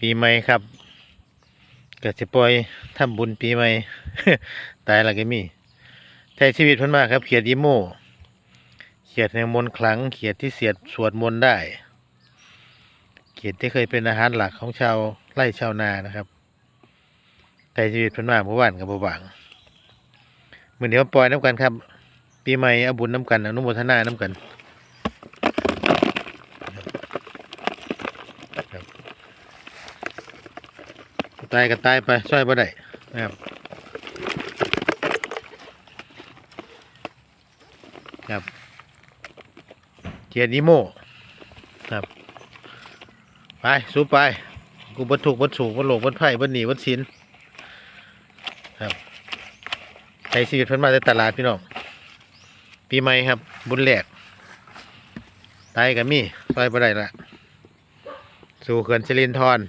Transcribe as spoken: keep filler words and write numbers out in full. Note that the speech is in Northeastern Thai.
ปีใหม่ครับ ก็สิปล่อยทำบุญปีใหม่ ตายแล้วก็มี ไถ่ชีวิตเพิ่นมาครับ เขียดอีโม่ เขียดแห่งมนต์ขลัง เขียดที่เสียดสวดมนต์ได้ เขียดที่เคยเป็นอาหารหลักของชาวไร่ชาวนานะครับ ไถ่ชีวิตเพิ่นมาเมื่อวานก็บ่ว่าง มื้อนี้มาปล่อยนำกันครับ ปีใหม่เอาบุญนำกัน อนุโมทนานำกัน ครับ ตายก็ตายไป ซ่อยบ่ได้นะครับ ครับ เขียดอีโม่ ครับ ไป สู้ไป กูเบิดทุกข์เบิดโศกเบิดโรคเบิดภัยเบิดหนี้เบิดสิน ครับ ไถ่ชีวิตเพิ่นมาแต่ตลาดพี่น้อง ปีใหม่ครับ บุญแรก ตายก็มี ซ่อยบ่ได้ละ สู้เขื่อนสิรินธร